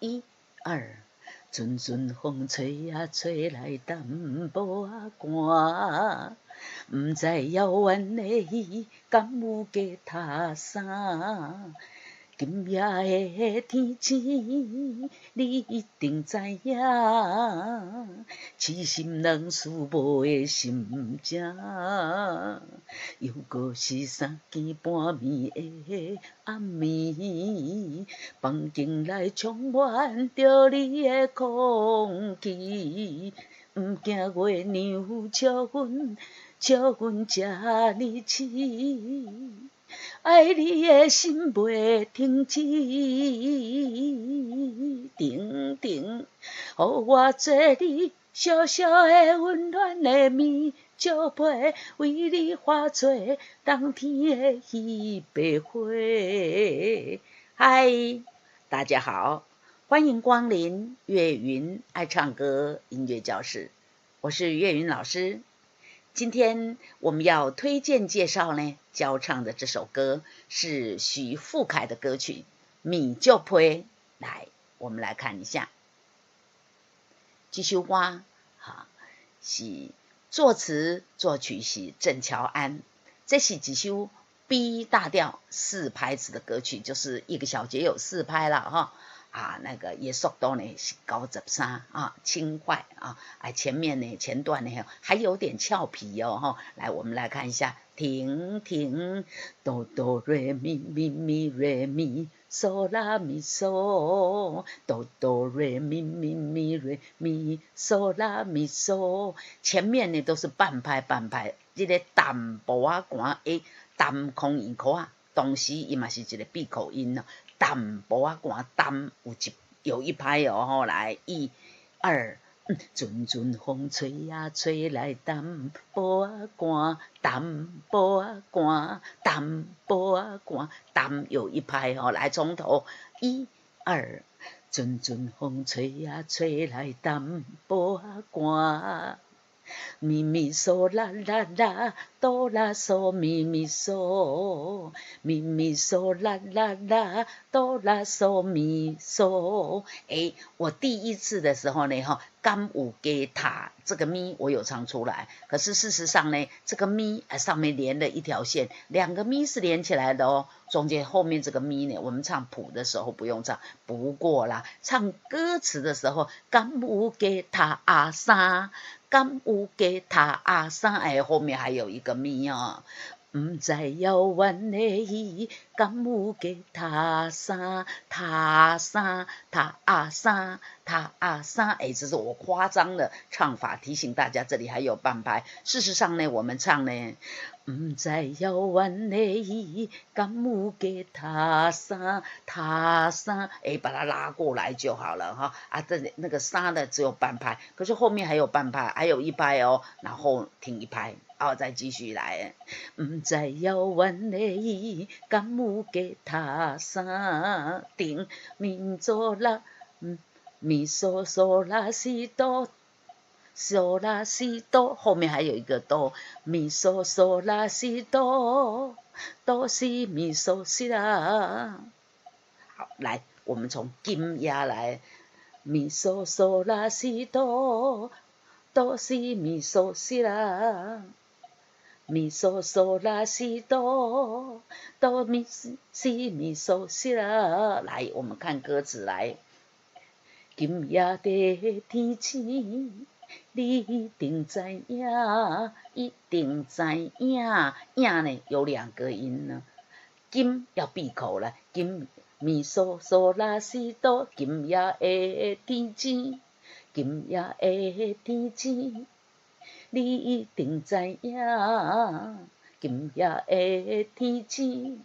一、二。陣陣風吹啊吹來淡薄仔寒，毋知遙遠的彼敢有加塔三？今夜的天星，你一定知影，痴心人思慕的心情。猶閣是三更半暝的暗暝，房間內充滿著你的空氣，毋驚月娘笑阮，笑阮這呢痴。愛你的心袂停止，停停，予我做你小小的溫暖的棉石被，為你化做冬天的彼白花。嗨，大家好，歡迎光臨岳雲愛唱歌音樂教室，我是岳雲老師。今天我們要推薦介紹呢，教唱的這首歌是許富凱的歌曲《棉石被》。來，我們來看一下這首歌，哈，是作詞作曲是鄭喬安，這是一首 B 大調四拍子的歌曲，就是一個小節有四拍了哈。啊，那個也速度呢是93啊，輕快啊，哎，前面呢前段呢還有點俏皮哦，哈，來，我們來看一下，停停，哆哆瑞咪咪咪瑞咪，嗦啦咪嗦，哆哆瑞咪咪咪瑞咪，嗦啦咪嗦，前面呢都是半拍半拍，這個淡薄仔寒，欸，淡空音口啊，同時伊嘛是一個閉口音哦。淡薄仔寒，淡有一有一拍哦，吼，來，一、二，陣陣風吹啊吹來淡薄仔寒，淡薄仔寒，淡薄仔寒，淡有一拍哦，來從頭，一、二，陣陣風吹啊吹來淡薄仔寒。咪咪嗦啦啦啦，哆啦嗦咪咪嗦，咪咪嗦啦啦啦，哆啦嗦咪嗦。哎，我第一次的時候呢，哈，敢有加塔這個咪我有唱出來，可是事實上呢，這個咪上面連了一條線，兩個咪是連起來的哦。中間後面這個咪呢，我們唱譜的時候不用唱，不過啦，唱歌詞的時候，敢有加塔啊三。敢有加塔啊三，哎，後面還有一個咪哦。毋知遙遠的彼，敢有加塔三，塔三，塔啊三，塔啊三，哎，這是我誇張的唱法，提醒大家這裡還有半拍。事實上呢，我們唱呢，毋知遙遠的彼，敢有加塔三，塔三，哎，把它拉過來就好了哈。啊，這裡那個三的只有半拍，可是後面還有半拍，還有一拍哦，然後停一拍。好，再繼續來。毋知遙遠的彼，敢有加塔三？頂咪做啦，咪嗦嗦啦西哆，嗦啦西哆，後面還有一個哆，咪嗦嗦啦西哆，哆西咪嗦西啦。好，來，我們從今夜來，咪嗦嗦啦西哆，哆西咪嗦西啦。咪嗦嗦啦西哆，哆咪西西咪嗦西啦。來，我們看歌詞來。今夜的天星，你一定知影，一定知影。影呢有兩個音呢，今要閉口了。今咪嗦嗦啦西哆，今夜的天星，今夜的天星。你一定知影，今夜的天星，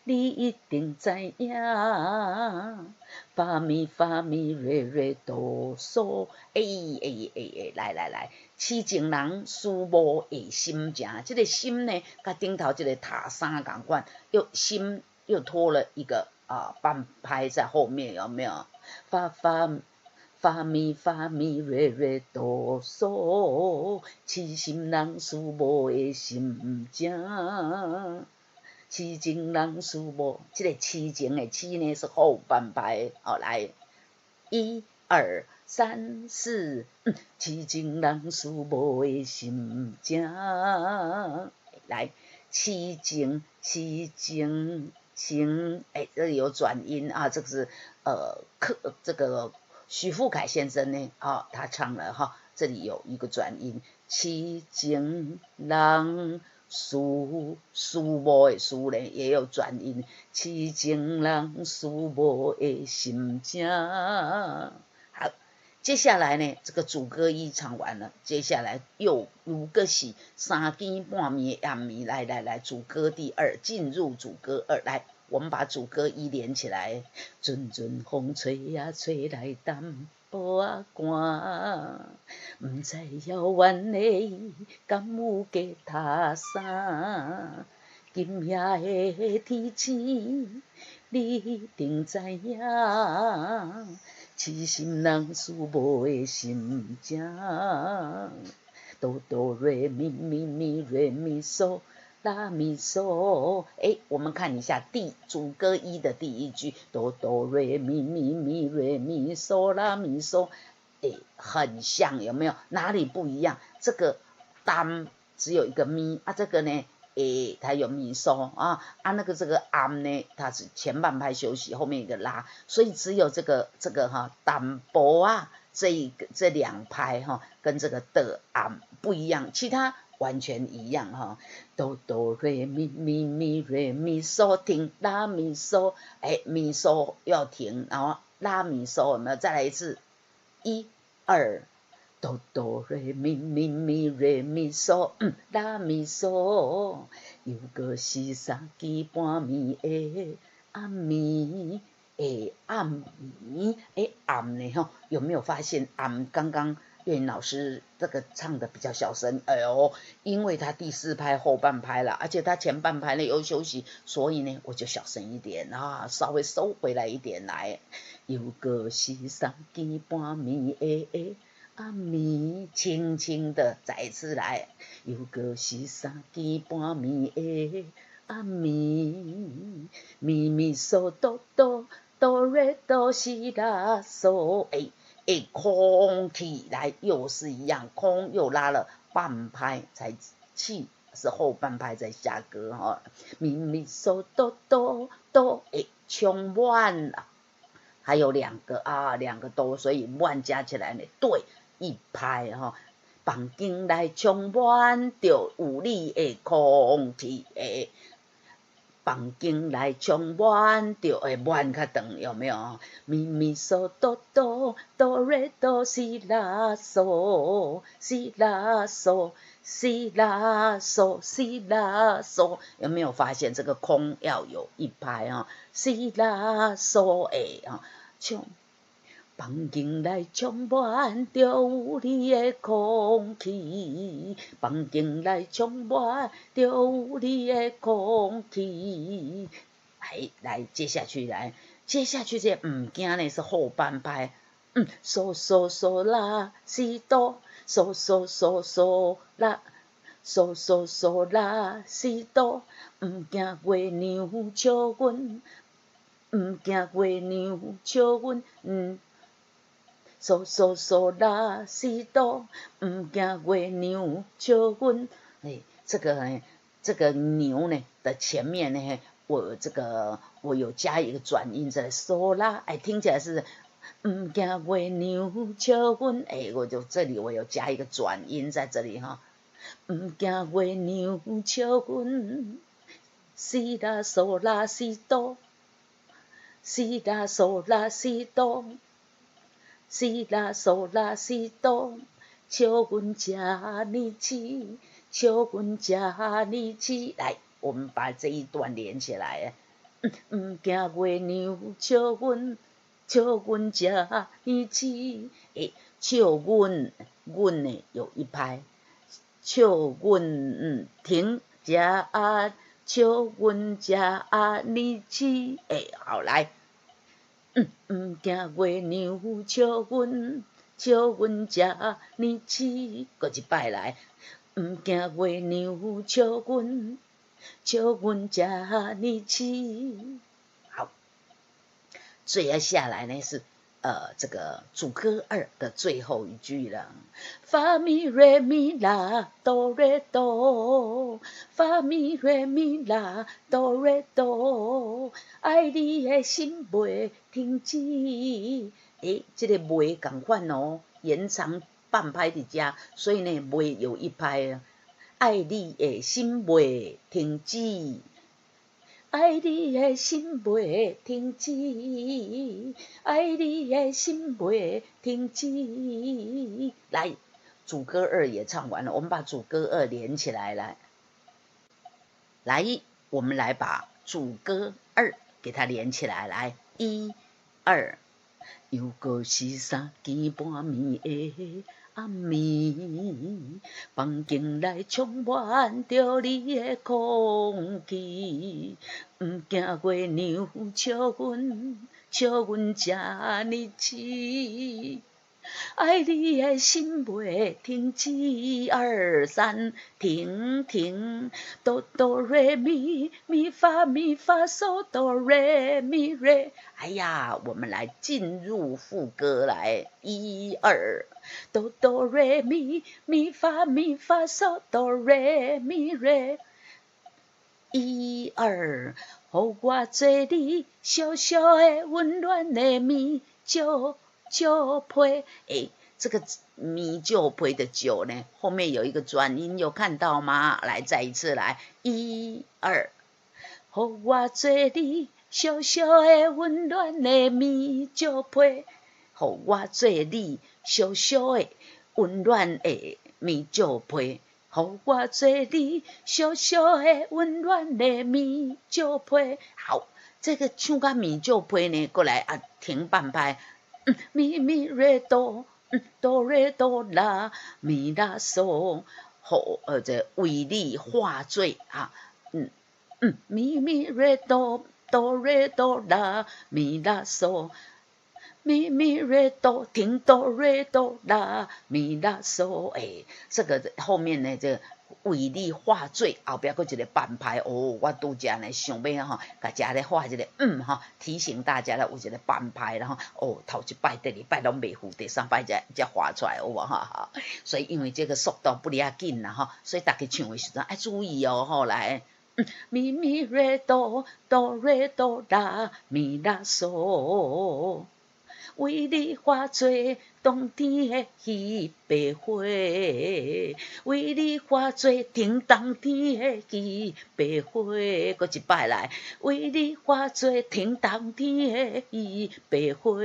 你一定知影。發咪發咪瑞瑞哆嗦，哎哎哎哎，來來來，痴情人思慕的心情，這個心呢，佮頂頭這個塔三仝款，又心又拖了一個啊半拍在後面，有沒有？發發。發咪發咪瑞瑞哆嗦，痴心人思慕的心情，痴情人思慕，這個痴情的痴呢是後半拍，好來，一二三四，痴情人思慕的心情。來，痴情，痴情，情，哎，這裡有轉音啊，這個是克這個許富凱先生呢，啊，他唱了哈，這裡有一個轉音，痴情人思思慕的思呢，也有轉音，痴情人思慕的心情。好，接下來呢，這個主歌一唱完了，接下來又又閣是三更半暝的暗暝，來來來，主歌第二，進入主歌二，來，我們把主歌一連起來，陣陣風吹呀吹來淡薄仔寒，毋知遙遠的伊敢有加拍衫？今夜的天星，你一定知影，痴心人思慕的心情。哆哆瑞咪咪咪瑞咪嗦拉咪嗦，哎，我們看一下第主歌一的第一句，哆哆瑞咪咪咪瑞咪嗦拉咪嗦，哎，很像，有沒有？哪裡不一樣？這個單只有一個咪啊，這個呢，哎，它有咪嗦啊啊，那個這個暗呢，它是前半拍休息，後面一個拉，所以只有這個哈淡薄仔這一個這兩拍哈，跟這個的暗不一樣，其他完全一樣哈。哆哆瑞咪咪咪瑞咪嗦停拉咪嗦，哎，咪嗦要停，然後拉咪嗦，有沒有？再來一次，一二，哆哆瑞咪咪咪瑞咪嗦，拉咪嗦，又閣是三更半暝的暗暝，的暗暝，哎，暗呢吼，有沒有發現暗剛剛岳雲老師這個唱的比較小聲，哎呦，因為他第四拍後半拍了，而且他前半拍呢又休息，所以呢我就小聲一點啊，稍微收回來一點來。又閣是三更半暝的暗暝，輕輕的再一次來。又閣是三更半暝的暗暝，咪咪嗦哆哆哆瑞哆西啦嗦，哎。哎，空氣來又是一樣，空又拉了半拍才氣，是後半拍再下歌哈。咪咪嗦哆哆哆，哎，充滿了，還有兩個啊，兩個哆，所以滿加起來呢，對，一拍哈。房間內充滿著有你的空氣，哎。房間內充滿著，哎，滿較長，有沒有？咪咪嗦哆哆哆瑞哆西啦嗦，西啦嗦，西啦嗦，西啦嗦，有沒有發現這個空要有一拍啊？西啦嗦，哎啊，充房間內充滿著有你的空氣，房間內充滿著有你的空氣。來來，接下去來，接下去這毋驚呢是後半拍，嗦嗦嗦啦西哆，嗦嗦嗦嗦啦，嗦嗦嗦啦西哆，毋驚月娘笑阮，毋驚月娘笑阮，嗦嗦嗦啦西哆，毋驚月娘笑阮。哎，這個呢，這個牛呢的前面呢，我這個我有加一個轉音在嗦啦，哎，聽起來是毋驚月娘笑阮，哎，我就這裡我有加一個轉音在這裡哈，毋驚月娘笑阮，西啦嗦啦西哆，西啦嗦啦西哆。西啦嗦啦西哆，笑阮遮爾痴，笑阮遮爾痴。來，我們把這一段連起來。毋驚月娘笑阮，笑阮遮爾痴。欸，笑阮，阮呢有一拍，笑阮停，遮笑阮遮爾痴。欸，好來。毋驚月娘笑阮，笑阮遮爾痴，閣一擺來。毋驚月娘笑阮，笑阮遮爾痴。好，接下來呢是這個主歌二的最後一句了。發咪瑞咪啦哆瑞哆，發咪瑞咪啦哆瑞哆，愛你的心袂停止。欸，這個袂仝款哦，延長半拍佇遮，所以呢袂有一拍。愛你的心袂停止。愛你的心袂停止，愛你的心袂停止。來，主歌二也唱完了，我們把主歌二連起來，來，來，我們來把主歌二給它連起來，來，一、二，猶閣是三更半暝的暗暝，房間內充滿著你的空氣，毋驚月娘笑阮，笑阮這呢癡。愛你的心袂停止，二三停停，哆哆瑞咪咪發咪發嗦哆瑞咪瑞。哎呀，我們來進入副歌來，一二，哆哆瑞咪咪發咪發嗦哆瑞咪瑞，一二，予我做你小小的溫暖的棉石被，欸，這個棉石被的石呢，後面有一個轉音，有看到嗎？來，再一次來，一二，予我做你小小的溫暖的棉石被，予我做你小小的溫暖的棉石被，予我做你小小的溫暖的棉石被。好，這個唱到棉石被呢，過來啊，停半拍。咪咪瑞哆，哆瑞哆啦咪啦嗦，好，這為你化做啊，咪咪瑞哆哆瑞哆啦咪啦嗦，咪咪瑞哆停哆瑞哆啦咪啦嗦，欸，這個後面呢，這個為你化做後壁閣一個半拍哦，我拄才呢想欲吼，共遮咧畫一個吼，提醒大家咧有一個半拍啦吼，哦，頭一擺、第二擺攏袂赴，第三擺才才畫出來有無吼？所以因為這個速度不離仔緊啦吼，所以逐家唱的時陣愛注意哦吼，來，咪咪瑞哆哆瑞哆啦咪啦嗦。為你化做冬天的彼白花，為你化做停冬天的彼白花，閣一擺來，為你化做停冬天的彼白花，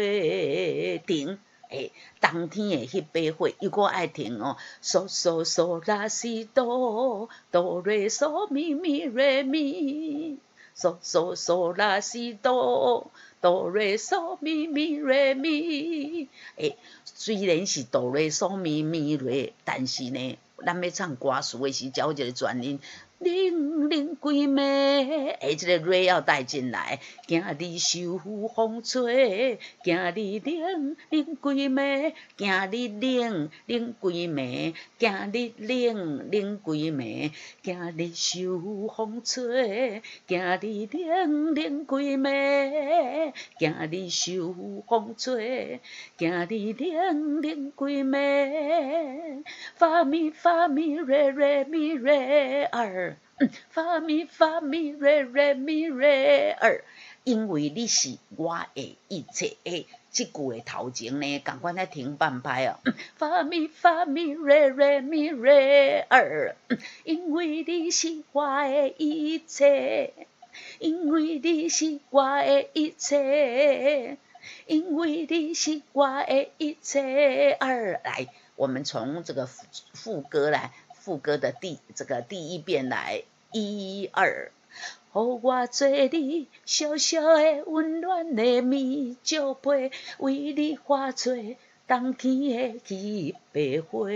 停，欸，冬天的彼白花，又閣愛停哦，嗦嗦嗦啦西哆，哆瑞嗦咪咪瑞咪，嗦嗦嗦啦西哆。哆瑞嗦咪咪瑞咪，欸，雖然是哆瑞嗦咪咪瑞，但是呢，咱欲唱歌詞的時，才有一個轉音，冷冷規暝，欸，這個瑞要帶進來，驚你受風吹，驚你冷冷規暝，驚你冷冷規暝，驚你冷冷規暝，驚你受風吹，驚你冷冷規暝，驚你受風吹，驚你冷冷規暝，發咪發咪瑞瑞咪瑞二。發咪發咪瑞瑞咪瑞二，因為你是我的一切。欸，這句的頭前呢，仝款愛停半拍哦。發咪發咪瑞瑞咪瑞二，因為你是我的一切，因為你是我的一切，因為你是我的一切。二，來，我們從這個副歌來。副歌的這個第一遍來，一二，予我做你小小的溫暖的棉石被，為你化做冬天的彼白花，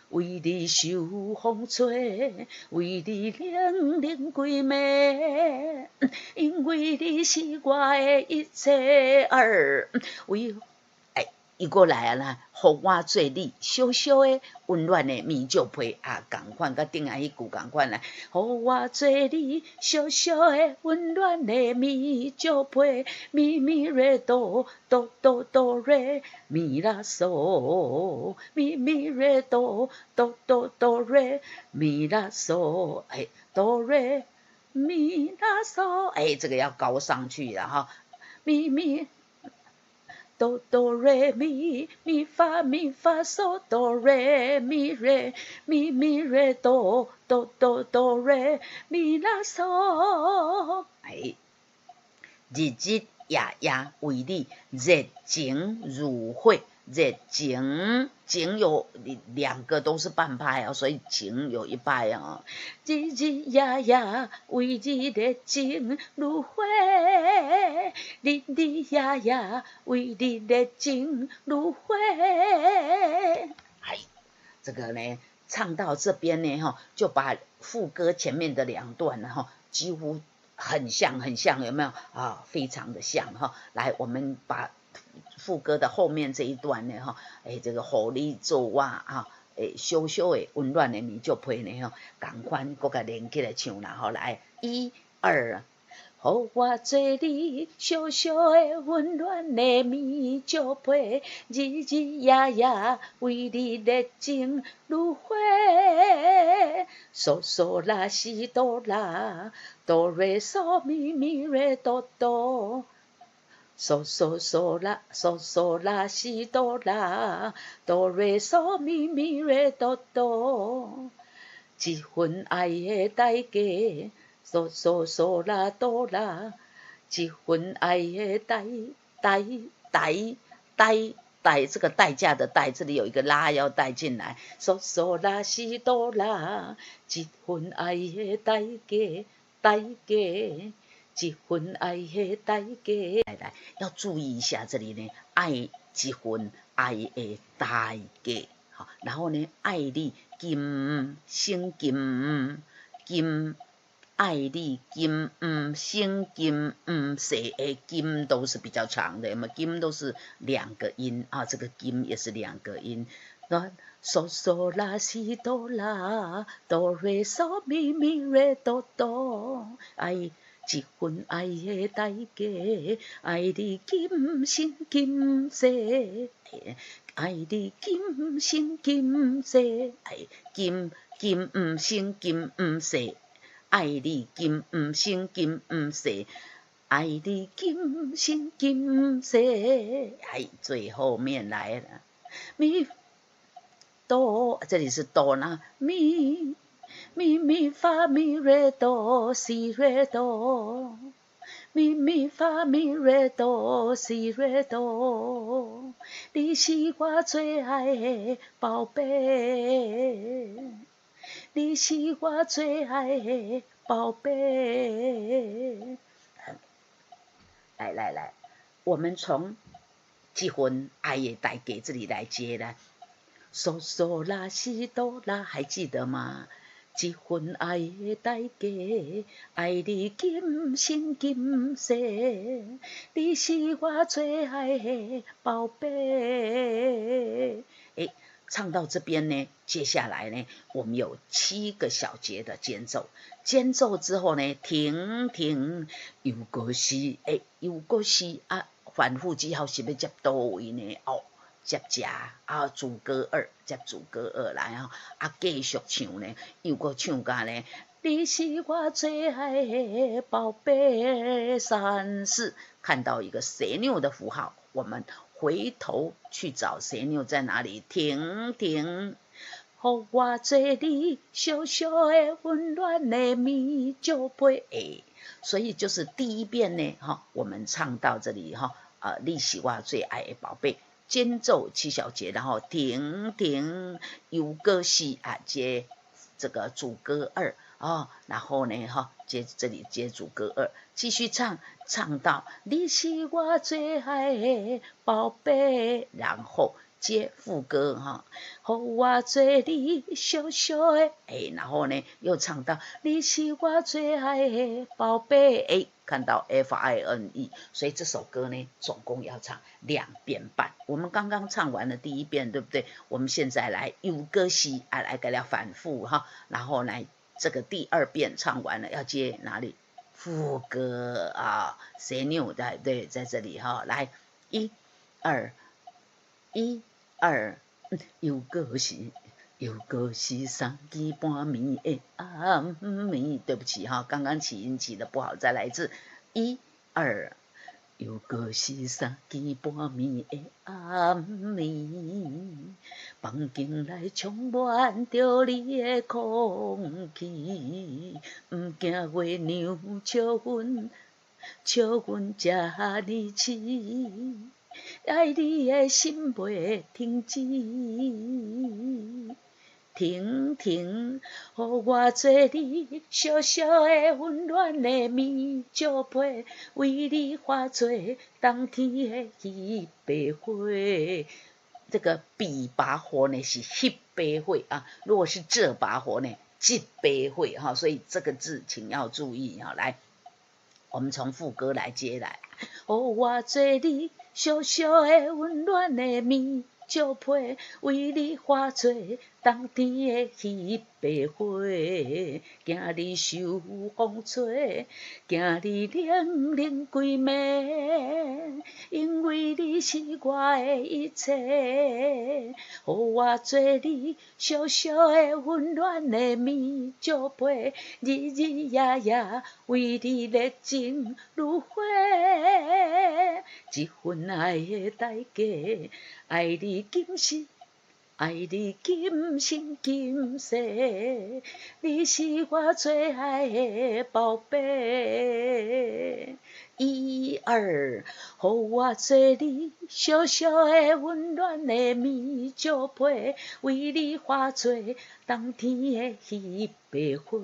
為你受風吹，為你冷冷規暝，因為你是我的一切。二，為，哎，又閣來啊啦，予我做你小小的溫暖的棉石被啊，仝款佮頂下彼句仝款來，予我做你小小的溫暖的棉石被，咪咪瑞哆哆哆哆瑞咪啦嗦，咪咪瑞哆哆哆哆瑞咪啦嗦，哎，哆瑞咪啦嗦，哎，這個要高上去了哈，咪咪。哆哆瑞咪咪發咪發嗦哆瑞咪瑞咪咪瑞哆哆哆哆瑞咪啦嗦。哎，日日夜夜為你熱情如火，熱情情有兩個都是半拍啊，所以情有一拍啊。日日夜夜為你熱情如火，日日夜夜為你熱情如火。哎，這個呢，唱到這邊呢，哈，就把副歌前面的兩段呢，哈，幾乎很像很像，有沒有啊？非常的像哈。來，我們把副歌的後面這一段呢，哈，哎，這個予你做我啊，哎，小小的溫暖的棉石被呢，吼，仝款閣共連起來唱啦，吼，來，一、二，予我做你小小的溫暖的棉石被，日日夜夜為你熱情如火，嗦嗦啦西哆啦，哆瑞嗦咪咪瑞哆哆。嗦嗦嗦啦，嗦嗦啦西哆啦，哆瑞嗦咪咪瑞哆哆，這份愛的代價，嗦嗦嗦啦哆啦，這份愛的代代代代代，這個代價的代，這裡有一個啦要帶進來，嗦嗦啦西哆啦，這份愛的代價代價。這份愛的代價，來來，要注意一下這裡呢，愛這份愛的代價，好，然後呢，愛你今生今今，愛你今生今世的今都是比較長的，嘛今都是兩個音啊，這個今也是兩個音。那嗦嗦啦西哆啦，哆瑞嗦咪咪瑞哆哆，愛。這份愛的代價，愛你今生今世，愛你今生今世，愛今今生今世，愛你今生今世，愛你今生今世，哎，最後面來了，咪哆，這裡是哆呢，咪。咪咪發咪瑞哆西瑞哆，咪咪發咪瑞哆西瑞哆，你是我最愛的寶貝，你是我最愛的寶貝。來來來，我們從這份愛的代價這裡來接來，嗦嗦啦西哆啦，還記得嗎？這份愛的代價，愛你今生今世，你是我最愛的寶貝。哎，唱到這邊呢，接下來呢，我們有七個小節的間奏，間奏之後呢，停停，又閣是，哎，又閣是啊，反覆記號是欲接佗位呢？哦。接這啊，主歌二，接主歌二來吼，啊，繼續唱呢，又閣唱甲呢，你是我最愛的寶貝，三四，看到一個斜鈕的符號，我們回頭去找斜鈕在哪裡，停停，予我做你小小的溫暖的棉石被，哎，所以就是第一遍呢，哈，我們唱到這裡哈，啊，你是我最愛的寶貝。間奏七小節，然後停停，又閣是啊，接這個主歌二啊，然後呢哈，接這裡接主歌二，繼續唱，唱到你是我最愛的寶貝，然後接副歌哈，予我做你燒燒的，哎，然後呢又唱到你是我最愛的寶貝，哎，看到 F I N E，所以這首歌呢總共要唱兩遍半。我們剛剛唱完了第一遍，對不對？我們現在來猶閣是啊，來給它反覆哈，然後來這個第二遍唱完了，要接哪裡？副歌啊，誰扭的？對，在這裡哈，來，一、二、一、二，猶閣是，猶閣是三更半暝的暗暝。對不起哈，剛剛起音起的不好，再來一次，一、二，猶閣是三更半暝的暗暝，房間內充滿著你的空氣，毋驚月娘笑阮，笑阮這呢癡，愛你的心袂停止。停停，予我做你燒燒的溫暖的棉石被，為你化做冬天的彼白花。這個彼把火呢是彼把火啊，如果是這把火呢，這把火哈，所以這個字請要注意啊。來，我們從副歌來接來，予我做你燒燒的溫暖的棉石被，為你化做冬天的彼白花，驚你受風吹，驚你冷冷規暝，因為你是我的一切。予我做你燒燒的溫暖的棉石被，日日夜夜為你熱情如火，這份愛的代價，愛你今生，愛你今生今世，你是我最愛的寶貝。一二，予我做你燒燒的溫暖的棉石被，為你化做冬天的彼白花，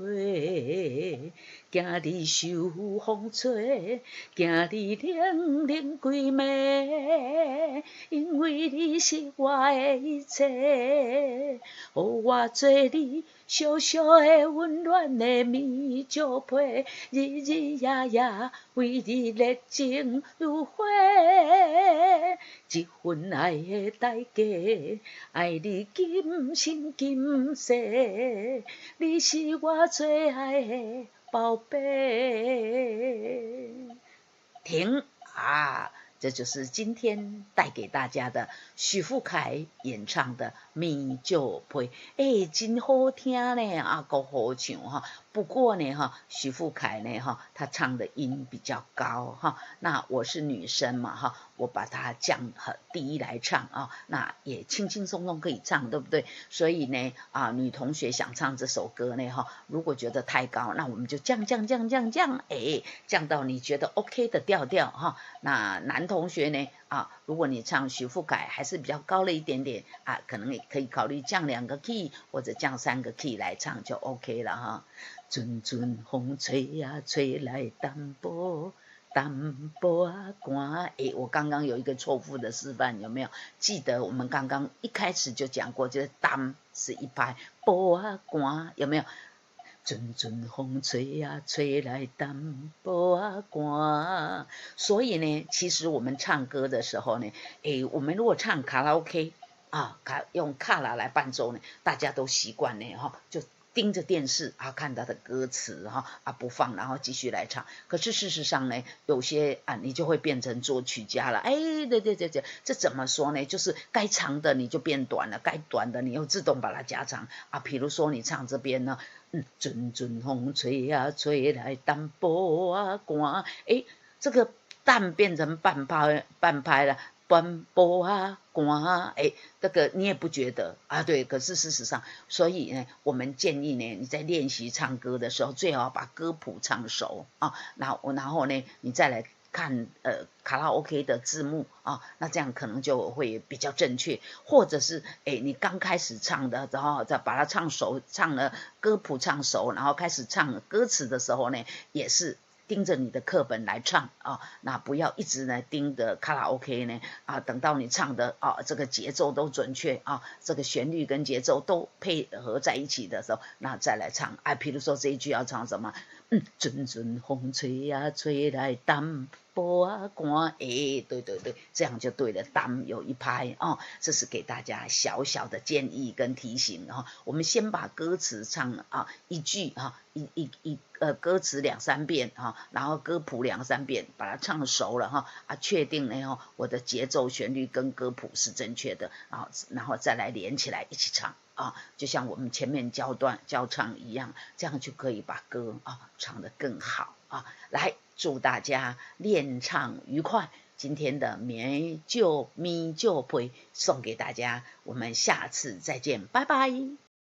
驚你受風吹，驚你冷冷規暝，因為你是我的一切。予我做你燒燒的溫暖的棉石被，日日夜夜為你熱情如火，這份愛的代價，愛你今生今世，你是我最愛的寶貝。停啊！這就是今天帶給大家的許富凱演唱的《棉石被》，哎，真好聽呢，啊，閣好唱哈。不過呢，哈，許富凱呢，哈，他唱的音比較高哈。那我是女生嘛，哈，我把它降很低來唱啊，那也輕輕鬆鬆可以唱，對不對？所以呢，啊，女同學想唱這首歌呢，哈，如果覺得太高，那我們就降降降降降，哎，降到你覺得 OK 的調調哈。那男同學呢，啊，如果你唱許富凱還是比較高了一點點啊，可能也可以考慮降兩個 key 或者降三個 key 來唱就 OK 了哈。陣陣風吹啊吹來淡薄淡薄仔寒，哎，我剛剛有一個錯誤的示範，有沒有？記得我們剛剛一開始就講過，就是淡是一拍，薄仔寒，有沒有？陣陣風吹啊吹來淡薄仔寒，所以呢，其實我們唱歌的時候呢，哎，我們如果唱卡拉 OK 啊，用卡拉來伴奏呢，大家都習慣呢，哈，就盯着電視啊，看他的歌詞哈啊不放，然後繼續來唱。可是事實上呢，有些啊，你就會變成作曲家了。哎，對對對對，這怎麼說呢？就是該長的你就變短了，該短的你又自動把它加長啊。比如說你唱這邊呢，嗯，陣陣風吹啊吹來淡薄仔寒，哎，這個淡變成半拍半拍了。淡薄仔寒，哎，這個你也不覺得啊？對，可是事實上，所以呢，我們建議呢，你在練習唱歌的時候，最好把歌譜唱熟啊，然後呢，你再來看卡拉 OK 的字幕啊，那這樣可能就會比較正確，或者是哎，你剛開始唱的，然後再把它唱熟，唱了歌譜唱熟，然後開始唱歌詞的時候呢，也是。盯着你的課本來唱啊，那不要一直呢盯着卡拉 OK 呢啊，等到你唱的啊這個節奏都準確啊，這個旋律跟節奏都配合在一起的時候，那再來唱。哎，譬如說這一句要唱什麼？嗯，陣陣風吹呀吹來淡薄仔寒，哎，對對對，這樣就對了，淡有一拍哦，這是給大家小小的建議跟提醒啊。我們先把歌詞唱啊一句啊一一一歌詞兩三遍啊，然後歌譜兩三遍，把它唱熟了哈啊，確定了後，我的節奏旋律跟歌譜是正確的，然後再來連起來一起唱。啊，就像我們前面教段教唱一樣，這樣就可以把歌啊唱得更好啊！來，祝大家練唱愉快。今天的眠就咪就呸送給大家，我們下次再見，拜拜。